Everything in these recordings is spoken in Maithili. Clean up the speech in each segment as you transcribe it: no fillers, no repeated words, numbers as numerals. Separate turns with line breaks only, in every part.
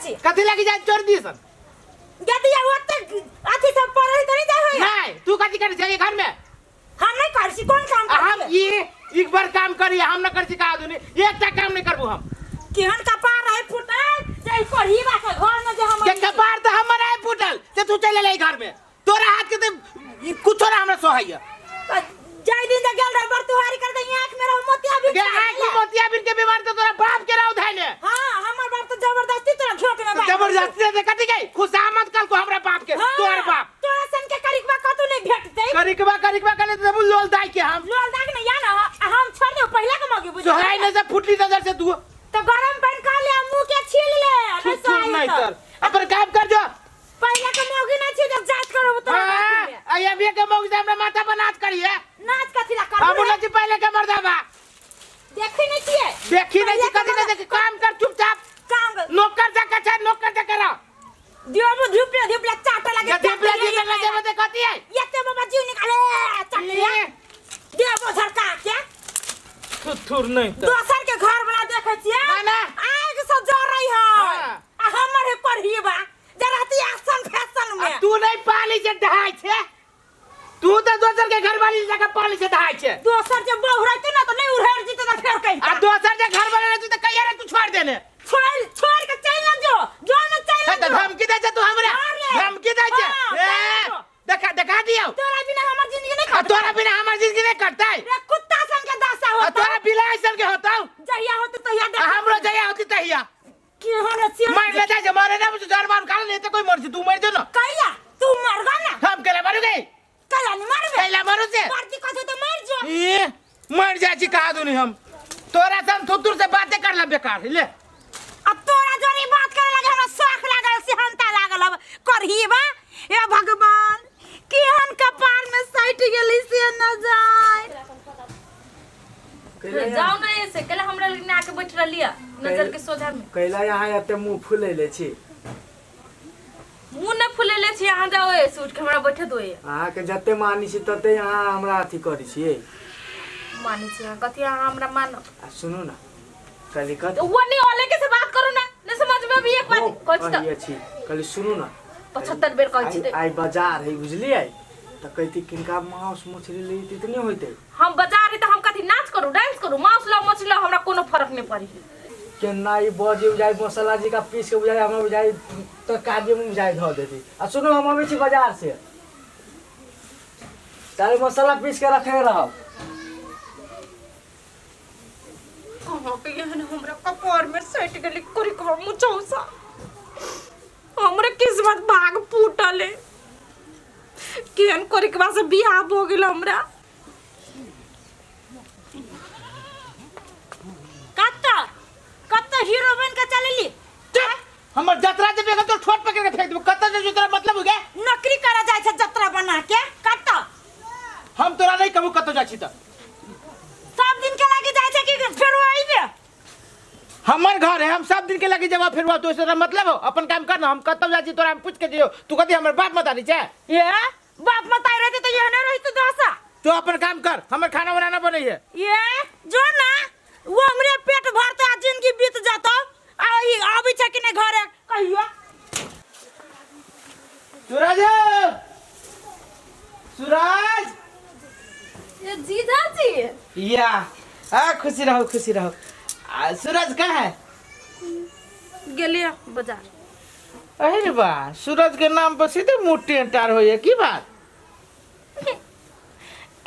छी।
कथी लागी जाय चोर दिसन?
गदिया ओते अथी सब पड़ल त नहीं जाय होय।
नहीं, तू कथी करै छै घर में?
हम नहीं करै छी, कोन काम
आ
करै
हम
छी?
ई एक बार काम करी, हम न करै छी का आदमी एकटा काम नहीं करबू हम।
केहन कपार रहे फुटल जे ई कोढ़ी बा के घर में जे हम
के कपार त हमर आइ फुटल से तू चल एलै घर में, तोरा हाथ के त ई कुछो ना हमरा सोहाइया।
त जाय दिन जे गेल रहे बरतुहारी कर दे, आंख में रहो मोतिया भी
गे आँख में मोतिया बिन के बीमार त तोरा बाप के राव धाइने।
हां, हमर बाप त जबरदस्ती तोरा घेट में बांध
जबरदस्ती से कथी गई खुशामद कल को हमरा बाप के।
हाँ,
तोहर बाप
तोरा सन के करिकबा कतौ नहीं भेटतै।
करिकबा करिकबा करे त लोल दाई के हम
लोल दाग नहीं या ना, हम छोड़ दे पहले के मौगी बुझ
सोहाई नहीं से फुटली नजर से तू
तो गरम पानी खा ले, मुंह के छील ले। नहीं
छुट छुट
सोहाई
नहीं
तो।
तर अपन काम कर जो।
पहले के मौगी नहीं छी जब जात करब तोरा
हाँ,
में।
आ ये भी के मौगी से हमरा माथा पर नाच करिए।
नाच कथी ला करबू
हम
रे?
बोलै छी पहले के मर्दाबा।
देखी नहीं छियै।
देखी नहीं छी,
पहिले के
कथी नहीं देखी? काम कर चुपचाप।
काम कर।
नौकर जा के छै, नौकर जा के रह।
दियो मुँह धुपले धुपले चाटे लागे,
जे धुपले
चाटे
धुपले
लागे।
जेबे ते कथी है?
एते बाबा जीव निकाले, चाटे।
ये।
दियो मुँह झरका के।
थुथुर नहीं त।
दोसर के घर वाला देखै छियै?
ना, ना।
आगि से जरै है।
हाँ।
आ हमर हे पढ़िएबा जरा ती एक्शन फैशन में।
आ तू नहीं पानी से दहाय छे, तू तो दोसर के घर वाली जगह पानी से दहाय छे।
दोसर जे बहु रहते ना तो नहीं उड़ेर जीते तो फेर कहीं।
आ दोसर जे घर वाला रहते तो कहिया रे तू छोड़ देने?
छोड़ छोड़ के चल ना जो, जो ना चल
हे
ना
तो
जो।
धमकी दे छे तू हमरा।
अरे।
धमकी दे छे।
हाँ,
ए,
चल जो।
देखा देखा दियो।
तोरा बिना हमर जिंदगी नहीं
आ
कटतै।
तोरा बिना हमर जिंदगी नहीं कटतै।
रे कुत्ता सन के दशा
आ
होतौ।
तोरा बिलाय सन के होतौ।
जहिया होतौ तहिया देख।
आ हमरो जहिया होती तहिया।
केहन छियै?
मर ले जाय छै, मरे ना बुझ, जान मार खा ले त कोई मर छै, तू मर जो ना।
कैला तू मरगा ना।
हम केला मरू गई?
कैला नहीं मरबे?
कैला मरू से?
मरती कथी तो मर जो।
ए मर जाय छी कहा दुनी हम। तोरा से हम थुथुर से बातें करला बेकार ले।
अब तोरा जोरी बात करे लगे हमरा शौख लागल, सेहनता लागल, अब करही बा। हे भगवान, केहन कपार में सटि गेली से न जाय।
जाओ ना ऐसे कल हमरा लग आके बैठ रहली है नजर के सोझा में।
कैला यहाँ एते मुंह फुलैले छी?
मुंह न फुलेले छी, अहाँ जाओ ऐसे उठ के हमरा बैठे दो। ये
अहाँके जते मानी छी तते अहाँ हमरा अथी करै छियै।
मानी छी अहाँ कथी? अहाँ हमरा मानो।
आ सुनू ना, कहली कथी?
वो नहीं ओले के से बात करू ना, नहीं समझ में अभी एक बात कहै छी त
कहिए छी, कहली सुनू ना।
75 बेर कहै छी।
आइ आइ बाजार है बुझलियै, तऽ कहती किनका मांस मछली ले तऽ नहि होइतै।
हम बाजार है त हम कथी नाच करू डांस करू? मांस लाओ मछली लाओ हमरा कोनो फर्क नहीं पड़ी।
केना ई बजे बुझाइ मसाला जी का पीस के बुझाइ हमरा बुझाइ तरकारी में बुझाइ धऽ देती। आ सुनू, हम अबै छी बाजार से, तारे मसाला पीस के रखने रहब।
कहाँ के एहन हमरा कपार में सटि गेलै करिकवा मुचौसा, हमरे किस्मत भाग फूटल है, केहन करिकवा से बियाह भऽ गेल हमरा।
कत्त कत्त हीरो बन के चलेली?
चुप, हमर जतरा जे बेगल तो ठोट पकड़ के फेंक देबो। कत्त जे तोरा मतलब हो गया?
नौकरी करे जाय छै जतरा बना के। कत्त?
हम तोरा नहीं कहबो कत्त जाय छी त।
सब दिन के लागी जाय छै कि फेरो आइबे?
हमर घर है, हम सब दिन के लागी जब फिर तो तोरा मतलब हो? अपन काम कर ना, हम कत्त जाय छी तोरा हम पूछ के दियो, तू कथी हमर बाप मत आनी छै?
ये बाप मत आइ रहते तो एहने रहित दशा।
तू अपन काम कर, हमर खाना बनाना बनै है।
ये जो ना वो हमरे पेट भरते आ जिंदगी बीत जातो। आ ई आबै छै कि नहीं घरे कहियो?
सूरज, सूरज।
ये जीजा जी।
या आ, खुशी रहो खुशी रहो। आ, सूरज कहाँ है?
गेलिए बाजार।
अरे रे बा, सूरज के नाम पर सीधे मुँह टेंटार होइए, की बात?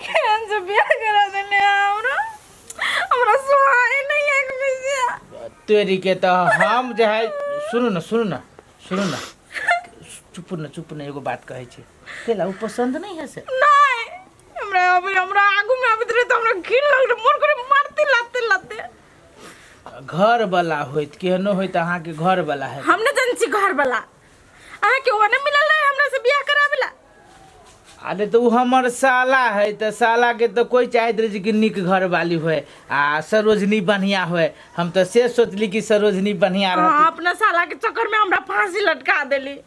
केहन से बियाह करा देने हमरा, हमरा सुहाए नहीं है एक बिया।
तेरी के तो हम जे है, सुनू ना सुनू ना सुनू ना, चुप ना चुप ना, एगो बात कहै छी, केला उ पसंद नहीं है से?
नहीं, हमरा अभी हमरा आगू में आबैत रहे तो हमरा घिन लग रहे, मन करे मारते लाते लाते।
घर वाला होइत केहनो होइत अहाँके घर वाला है।
हम न जान छी घर वाला, अहाँ के ओने मिलल रहे हमरा से बियाह करावेला।
अरे तो उ हमर साला है, तो साला के तो कोई चाहत रहे कि निक घर वाली होए आ सरोजनी बढ़िया होए, हम तो से सोचली कि सरोजनी बढ़िया रहत।
हाँ, अपना साला के चक्कर में हमरा फांसी लटका देली।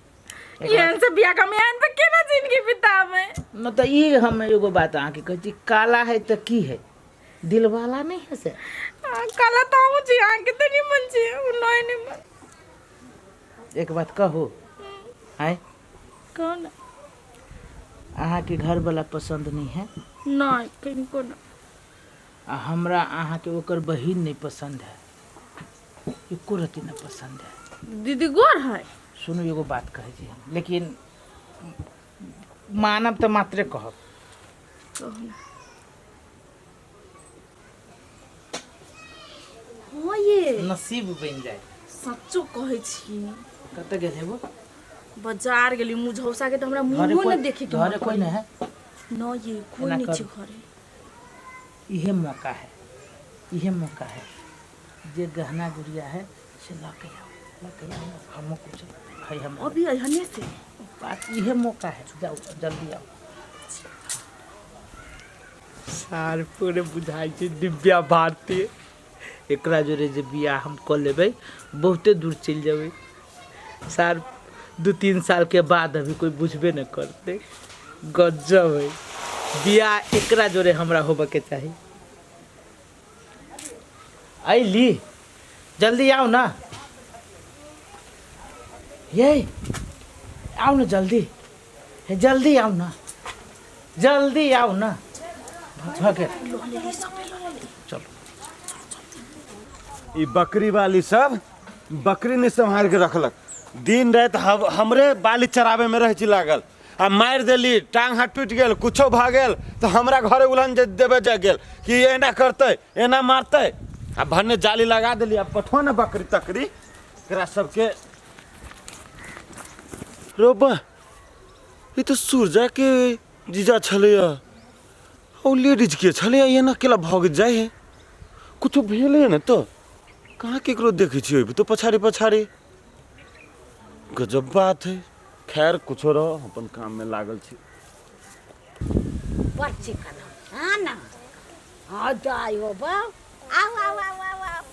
एहन से बियाह कम एहन पे केना जिंदगी बितावे?
मतलब ई हम एगो बात अहाँके कहै छी, काला है तो की है, दिलवाला नहीं है से?
हाँ, काला तो हम छी, अहाँके तऽ निमन छी, उ नहीं निमन।
एक बात कहू आय?
कहू ने।
अहाँके घरवला पसन्द नहीं है?
नहि, कनिको नहि।
आ हमरा अहाँके ओकर बहिन नहीं पसंद है, एको रत्ती नहीं पसंद है।
दीदी गोर है?
सुनू, एगो बात कहै छी हम, लेकिन मानब तऽ मात्रे कहब।
कहू ने। हाँ ये
नसीब बनि जाए।
सच्चो कहै छी।
कतऽ गेल हेबो?
बाजार गेली मुझौसा के तऽ हमरा
घरे
मुँहो
कोइ
ने देखे के
घरे कोइ नहीं है?
न ये, कोइ
एना
नहि छै
करू।
घरे।
इहे मौका है, इहे मौका है, जे गहना गुड़िया है से लऽ के आओ, लऽ के आओ। हमहूँ कुछ है हम
अभी अहने से
बात, इहे मौका है, जाओ जल्दी आओ। सार पूरे बुझाइ छै दिव्या भारती। एकरा जोरे जे बियाह हम कऽ लेबै, बहुते दूर चलि जेबै सार। 2-3 साल के बाद अभी कोई बुझबे न करतै। गजब है, बियाह एकरा जोरे हमरा होबऽ के चाही। अइली, जल्दी आउ ना ये, आउ न जल्दी, हे जल्दी आउ ना, जल्दी आउ ना। भऽ गेल, चलो।
ई बकरी वाली सब बकरी नहीं सम्हार के रखलक, दिन राति हमरे बाली चराबे में रहै छी लागल, आ मारि देली, टांग हाथ टूटि गेल, कुछो भऽ गेल तऽ हमरा घरे उलहन जे देबे जा गेल कि एना करतै एना मारतै। आ भन्ने जाली लगा देली, आ पठो ने बकरी तकरी एकरा सबके। रोबा, ई तऽ सूरजा के जीजा छलैया, ओ लेडीज के छलैया, एना केला भग जाइ है? कुछो भेलै ने तऽ कहाँ केकरो देखै छियै तो पछाड़ी पछाड़ी। गजब बात है। खैर कुछो रहो, अपन काम में लागल छी।
बड़ चिकन हाँ ना, हाँ जाय हो बा। आओ आओ आओ आओ आओ आओ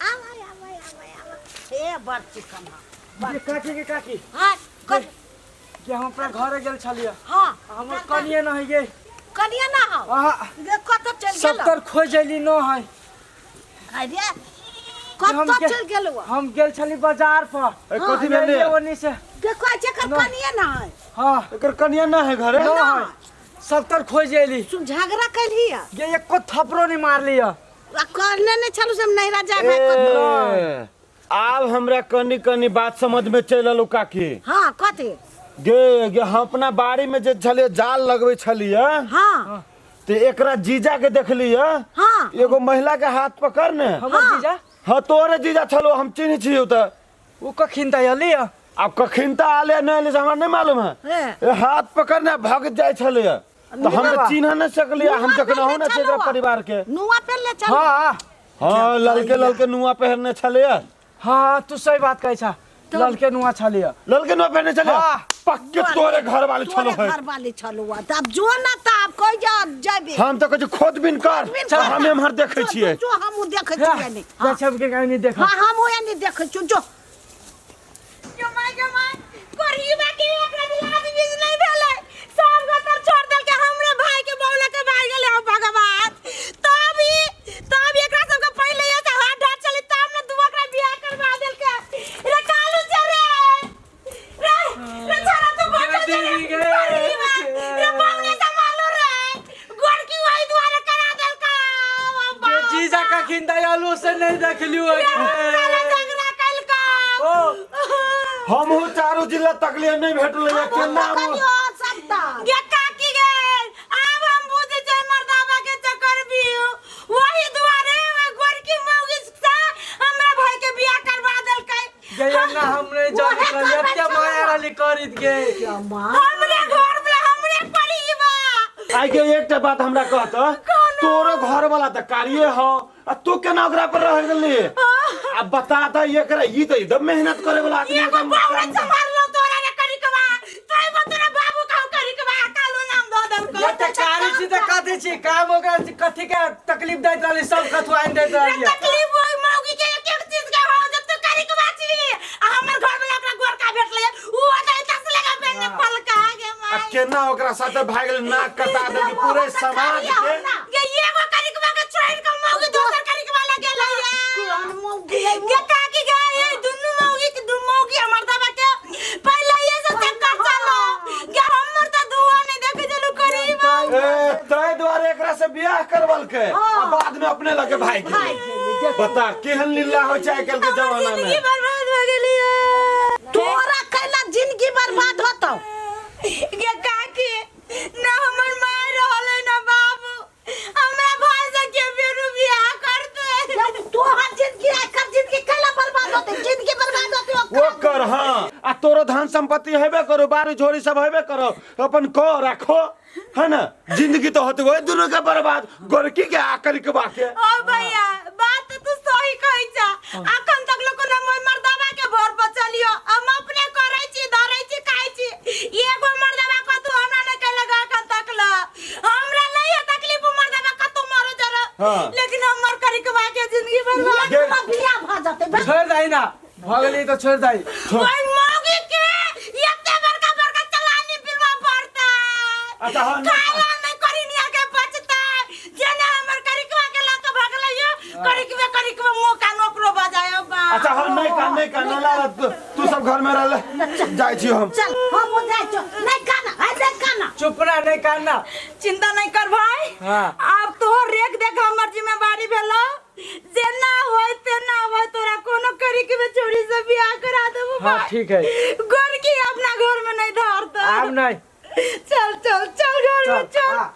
आओ आओ आओ, हे बड़ चिकन हाँ।
ये काकी के काकी।
हाँ कर।
के हम अपना घरे गेल छलियै।
हाँ।
हमर कनिए न है गे।
कनिए ना हो?
आहा।
गे कतऽ चल गेल?
सत्तर खोज अयली न है।
अरे
हम
कतऽ
के-
चल गेल?
हम गेल छली बाजार पर।
ए, कथी भेलै?
ओनी से
गे कहै छै एकर कनिए ना है।
हाँ।
एकर कनिया ना है घरे?
न है, सत्तर खोज अयली।
तू झगड़ा कैलही?
गे एको थपरो नहीं मारली।
आ कहने नहीं छलू से हम नैहरा जाय भाई कतऽ।
ए, आब हमरा कनी कनी बात समझ में चलि एलौ काकी।
हाँ कथी?
गे गे हम अपना बाड़ी में जे छलियै जाल लगबै छलियै।
हाँ।
ते एकरा जीजा के देखलियै।
हाँ।
एगो महिला के हाथ पकड़ ने।
हमर जीजा?
हाँ तोरे जीजा छलो, हम चिन्ह छियौ तऽ।
उ कखिन तऽ अयली?
आब कखिन तऽ आले नहि आले से हमरा नहि मालूम है।
हे।
ए, हाथ पकड़ ने भग जाइ छलैया तऽ हम तऽ चिन्ह नहि सकलियै, हम देखलहुँ नहि छै एकरा परिवार के।
नुआ पेनले छलौ?
हाँ।
हाँ, ललके ललके नुआ पहिरने छलैया।
हाँ तू सही बात कहै छा, ललके नुआ छलियै।
ललके नुआ पहिरने छलैया?
हाँ।
पक्के तोरे घर वाले छलो
तोरे
है।
घर वाली छलो। तब जो ना तब कहि जा जाबे।
हम तऽ कहै छी खोजबीन कर।
खोजबीन
चल
कर।
हम एम्हर देखै छियै।
जो हमहूँ देखै छियै नहीं।
जा सबके कहीं नहीं देखा।
हाँ हम ओए नहीं देखै छियौ जो।
गे माय गे माय, गरीबा के एकरा बिलाज बीज नहीं भेलै, सब गोतर छोड़ देलकै, हमरे भाई के बौला के भाग गेलै। हो भगवान, तब ई तब एकरा सबके पहिले ये से हाथ ढाट चली तब ने दू ओकरा बियाह करवा देलकै। रे कालू से रे रे रे छोरा तू बचल
गे
रे
दीदी गे।
गरीबा रे बौले से मारलो रे गोरकी वही दुआरे करा देलका।
गे जीजा कखिन तऽ आलू से नहीं देखलियो।
साला झगड़ा कैलका।
ओ
हमहूँ चारू जिला तकलियै नहि भेटलै केना।
कनियो सबटा
गे काकी गे, आब हम बुझै छियै मर्दाबा के चक्कर भी, वही दुआरे गोरकी मौगी से हमरा भाई के बियाह करवा देलकै।
गे ना हमरे जान
ओहे
रहली
करबै
एते माया रहली करित गे।
हमरे घर वाला हमरे परिवार।
आइ के एकटा बात हमरा कहत, तोरो घर वाला तऽ कारिये हौ आ तू केना ओकरा पर रह गेली? आ बता तऽ एकरा, ई तऽ एकदम मेहनत करे वाला आदमी
एगो
एकदम।
बाबू संभाललो तोरा रे करिकवा, तोय तोरा बाबू कहू करिकवा कालो नाम दऽ देलकौ।
ये तऽ कारी छी तऽ कथी छी काम, ओकरा कथी के तकलीफ दैत रहली, सब कथु आनि दैत रहली।
तकलीफ ओइ मौगी के एक एक चीज के हो जब तू करिकवा छी, आ हमर घर वाला ओकरा गोरका भेटलै, उ ओतै तस लगा पेन पलका गे
आ
माय।
केना ओकरा साथे भागि गेलै, नाक कटा देलकै पूरे समाज के।
गे एगो करिकवा के छोड़ के मौगी दोसर करिकवा लग गेलै।
कोन मौगी है?
गे काकी गे, ए दुनू मौगी के दू मौगी हमर दबा
देलकै आ बाद में अपने लगे भाग
भागि
गेलै।
गेलै, देखू।
बता केहन लीला होइ छै आइ काल्हि के जमाना
जिंदगी
में।
बर्बाद भऽ गेली।
तोरा कैला जिंदगी बर्बाद होतौ?
गे काकी, ना हमर माय रहलै ना बाबू, हमरा भाई से के बेरू बियाह करते?
तोहर जिंदगी, एकर जिंदगी कैला बर्बाद होतै? जिंदगी बर्बाद होतै ओकर।
ओकर हाँ, आ तोरो धन संपत्ति हेबे करो, बाड़ी झोरी सब हेबे करो, अपन को राखो है ना। जिंदगी तो होते वही दोनों के बर्बाद, गोरकी के आकर के बाके।
ओ भैया, बात तो तू सही कहै छ। अखन तक लोग ना मोय मर्दावा के भर पर चलियो, हम अपने करै छी, धरै छी, खाइ छी। एगो मर्दावा कतू हमरा नहीं कहलक अखन तक ल। हमरा नहीं है तकलीफ मर्दावा कतू मरो जरा। लेकिन हमर करिकवा के जिंदगी बर्बाद।
एकरा बियाह भऽ जेतै बे।
छोड़ि दही ना, भऽ गेली तऽ छोड़ि दही।
ओइ मौगी के एते बड़का बड़का चलानी बिलवा पड़तै।
अच्छा, हाँ, नहीं।
खाला नहीं करिनिया के बचतै। जेना हमर करिकवा के लऽ के भगलै यो, करिकवे करिकवे मौका नोकरो बजायो बा।
अच्छा हम नहीं कान, नहीं कान ला, तू सब घर में रह ले, जाइ छी हम।
चल, हम जाइ छौ। नहीं काना है, नहीं काना।
चुप ना, नहीं कानना।
चिंता नहीं कर भाई। आब तोहर रेख देख हमर जिम्मेवारी भेलो। जेना होय तेना होय, तोरा कोनो करी के छोड़ी से बियाह करा देबो।
हाँ
भाई।
ठीक है।
गोरकी अपना घर में नहीं धरता।
आब नहीं।
चल चल चल, घर में चल।
हाँ।